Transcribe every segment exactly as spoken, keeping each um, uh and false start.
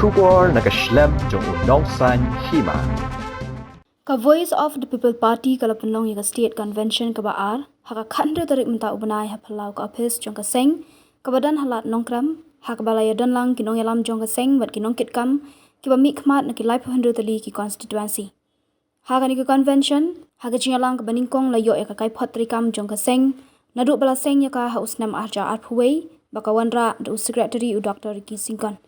Khubor na ka shlem jong u nongsaiñ hima. Ka Voice of the People Party ka la pynlong ïa ka State Convention kaba ar ha ka khathynriew tarik mynta u bnai ha phyllaw ka ophis jong ka seng kaba don ha Lad Nongkrem, ha kaba la ïadon lang ki nongïalam jong ka seng bad ki nongkitkam kiba mihkhmat na ki laiphew hynriew tylli ki constituency. Ha kane ka convention, ha ka jingïalang kaba nyngkong la ïoh ïa ka kaiphod treikam jong ka seng, naduh ba la seng ïa ka ha u snem arhajar arphew wei, ba ka wanrah da u secretary u Doctor Ricky Syngkon.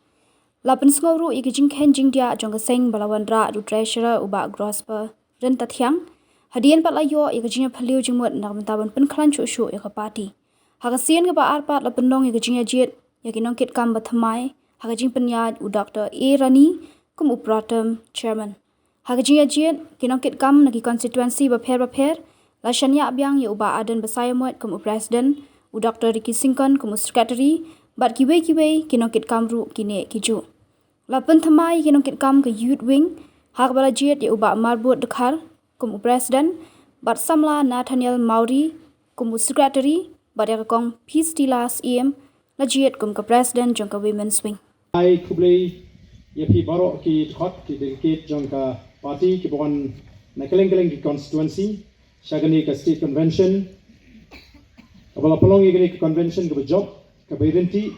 La pynsngew ruh ïa ka jingkheiñ jingdiah jong ka seng ba la wanrah da u treasurer u Bah Grosper Ryntathiang. Hadien pat la ïoh ïa ka jingïaphylliew jingmut na ka bynta ban pynkhlaiñ shuh shuh ïa ka party. Ha ka sien kaba ar pat la pynlong ïa ka jingïajied ïa ki nongkitkam ba thymmai, ha ka jingpynïaid u Doctor A Rani kum u pro tem chairman. Ha ka jingïajied, ki nongkitkam na ki constituency bapher bapher la shaniah biang ïa u Bah Ardent Basaiawmoit kum u president, u Doctor Ricky Syngkon kum u secretary, bad kiwei kiwei ki nongkitkam ruh kine kijuh. La pynthymmai ïa ki nongkitkam ka Youth Wing, ha kaba la jied ïa u Bah Marbud Dkhar kum u president, bad samla Nathaniel Mawrie kum u secretary, bad ïa ka Kong Pistila Syiem la jied kum ka president jong ka Women's Wing. Ai khublei ïa phi baroh ki dkhot, ki delegate jong ka party kiba wan na kylleng kylleng ki constituency sha kane ka state convention. Kaba la pynlong ïa kane ka convention kaba jop, kaba ïaryntih.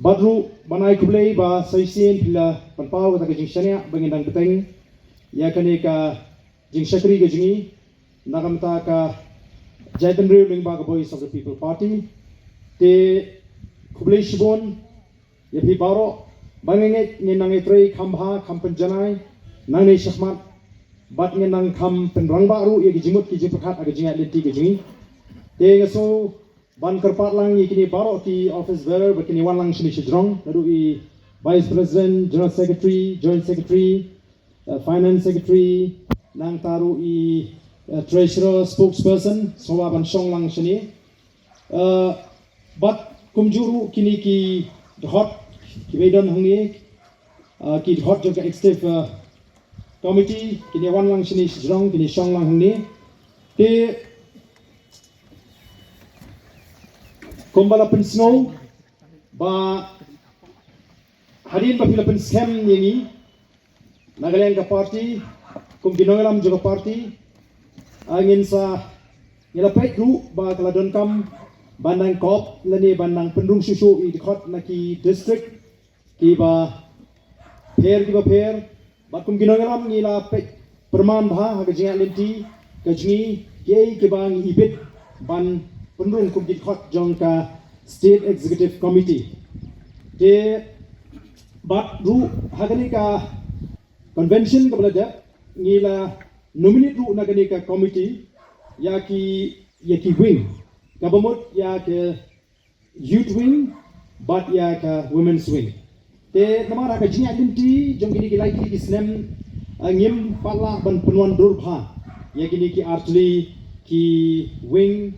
Bad ruh ban ai khublei ba sa shisien phi la pynpaw kata ka jingshaniah ba ngin dang bteng ïa kane ka jingshakri ka jong ngi na ka bynta ka jaitbynriew lyngba ka Voice of the People Party. Te khublei shibun ïa phi baroh, ba nga ngeit ngin nang ïatrei kham bha, kham pynjanai nangne shakhmat, bad ngin nang kham pynrangbah ruh ïa ki jingmut ki jingpyrkhat ha ka jingïaid lynti ka jong ngi. Te nga sngew ban kyrpad lang ïa kine baroh ki office bearer ba kin wan lang shane shajrong, naduh i Vice President, General Secretary, Joint Secretary, uh, Finance Secretary, nangta ruh i, uh, Treasurer, Spokesperson, sngewbha ban shong lang shane. Uh, bad kumjuh ruh kine ki dkhot kiba don hangne, uh, ki dkhot jong ka Executive, uh, Committee, kin wan lang shane shajrong, kin shong lang hangne. Te kumba la pynsngew ba hadien ba phi la pynskhem ïa ngi na ka liang ka party kum ki nongïalam jong ka party, ah, ngin sa, ngi la peit ruh ba ka la donkam ban nang kop lane ban nang pynrung shuh shuh ïa ki dkhot na ki district kiba pher kiba pher. Bad kum ki nongïalam ngi la peit pyrman bha ha ka jingïaid lynti ka jong ngi kiei kiba ngi ibit ban pynrung kum ki dkhot jong ka State Executive Committee. Te bad ruh ha kane ka convention kaba la dep ngi la nominate ruh na kane ka committee ïa ki, ïa ki wing, kaba mut ïa ka Youth Wing bad ïa ka Women's Wing. Te namar ha ka jingïaid lynti jong kine ki lai tylli ki snem, ah, ngim pat lah ban pynwan dur bha ïa kine ki artylli ki wing,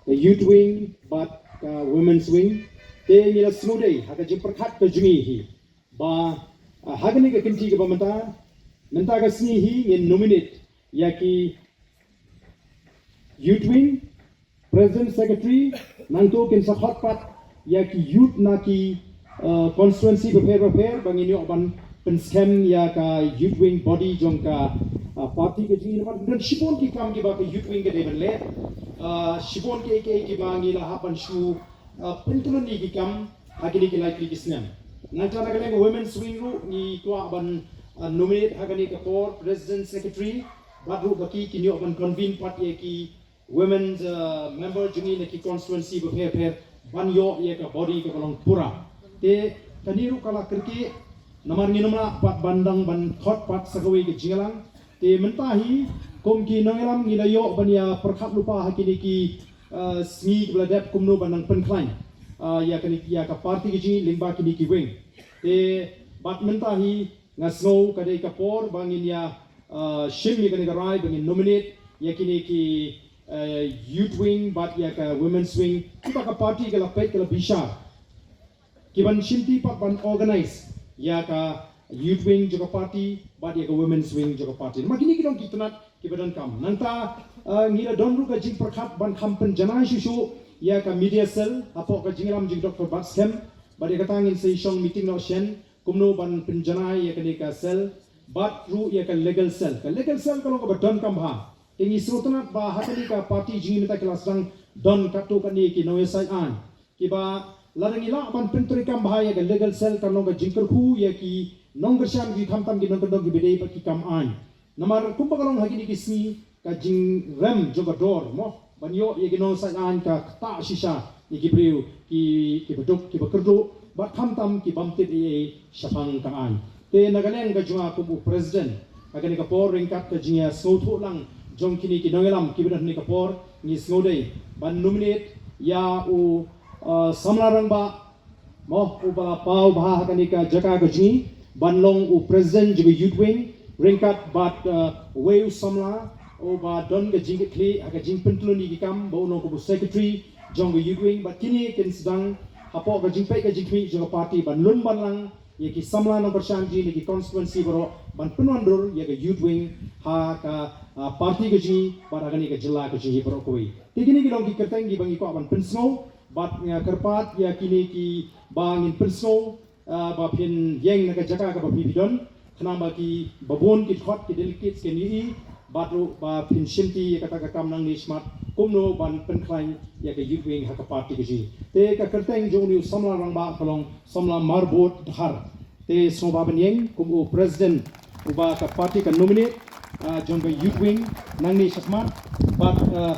ka Youth Wing bad ka Women's Wing. Te ngi la sngewdei ha ka jingpyrkhat ka jong ngi hi ba, ah, ha kane ka kynti kaba mynta, mynta ka sngi hi ngin nominate ïa ki Youth Wing, President, Secretary, nangta kin sa khot pat ïa ki youth na ki, uh, constituency bapher bapher ba ngin ïoh ban pynskhem ïa ka Youth Wing body jong ka, uh, party ka jong ngi. Namar don shibun ki kam kiba ka Youth Wing ka dei ban leh, uh, shibun kiei kiei kiba ngi la hap ban shu, uh, pynkhlaiñ ïa ki kam ha kine ki lai tylli ki snem. Nangta na ka liang ka Women's Wing ruh ngi kwah ban, uh, nominate ha kane ka por President, Secretary, bad ruh ba ki kin ïoh ban convene pat ïa ki women, uh, member jong ngi na ki constituency bapher bapher ban ïoh ïa ka body kaba long pura. Te kane ruh ka la kyrkieh namar ngin ym lah pat ban dang ban khot pat sa kawei ka jingïalang. Te mynta hi kum ki nongïalam ngi la ïoh ban ïa pyrkhat lypa ha kine ki, uh, sngi kiba la dep kumno ban nang pynkhlaiñ, uh, ïa kane, ïa ka party ka jong ngi lyngba kine ki wing. Te bad mynta hi nga sngew ka dei ka por ba ngin ïa, uh, shim ïa kane ka rai ba ngin nominate ïa kine ki, uh, Youth Wing bad ïa ka Women's Wing, kiba ka party ka la peit ka la bishar kiban shimti pat ban organize ïa ka Youth Wing jong ka party bad ïa ka Women's Wing jong ka party. Namar kine ki long ki tnat kiba donkam. Nangta, uh, ngi la don ruh ka jingpyrkhat ban kham pynjanai shuh shuh ïa ka media cell hapoh ka jingïalam jong Doctor Batskhem. Bad ïa kata ngin sa ïa shong meeting noh shen kumno ban pynjanai ïa kane ka cell bad ruh ïa ka legal cell. Ka legal cell ka long kaba donkam bha. Te ngi sngewtynnat ba ha kane ka party jong ngi mynta ki la sdang don katto katne ki nongïasaid aiñ kiba lada ngi lah ban pyntreikam bha ïa ka legal cell, kan long ka jingkyrkhu ïa ki nongkyrshan, ki khamtam ki nongkyndong kiba dei bad ki kam aiñ. Namar kumba ka long ha kine ki sngi, ka jingrem jong ka dor, mo, ban ïoh ïa ki nongïasaid aiñ ka ktah shisha ïa ki briew ki, kiba duk, kiba kyrduh bad khamtam ki bym tip ei ei shaphang ka aiñ. Te na ka liang ka jong nga kum u president, ha kane ka por, ryngkat ka jingïasngewthuh lang jong kine ki nongïalam kiba don ha kane ka por, ngi sngewdei ban nominate ïa u, uh, samla rangbah, mo, uba la paw bha ha kane ka jaka ka jong ngi ban long u president jong ka Youth Wing, ryngkat bad, uh, uwei u samla uba don ka jingkitkhlieh ha ka jingpyntlun ïa ki kam ba un long kum u secretary jong ka Youth Wing. Bad kine kin sdang hapoh ka jingpeit ka jingkhmih jong ka party ban lum ban lang ïa ki samla nongkyrshan jong ngi na ki constituency baroh ban pynwandur ïa ka Youth Wing ha ka, ah, party ka jong ngi bad ha kane ka jylla ka jong ngi baroh kawei. Te kine ki long ki kyrteng kiba ngi kwah ban pynsngew, bad nga kyrpad ïa kine kiba ngin pynsngew, ah, ba phin ïeng na ka jaka kaba phi, phi don, khnang ba kiba bun ki dkhot, ki delegates kin ïohi bad ruh ba phin shimti ïa kata ka kam nangne shakhmat kumno ban pynkhlaiñ ïa ka Youth Wing ha ka party ka jong ngi. Te ka kyrteng jong une u samla rangbah ka long samla Marbud Dkhar. Te sngewbha ban ïeng kum u president uba ka party ka nominate, ah, jong ka Youth Wing nangne shakhmat. Bad, ah,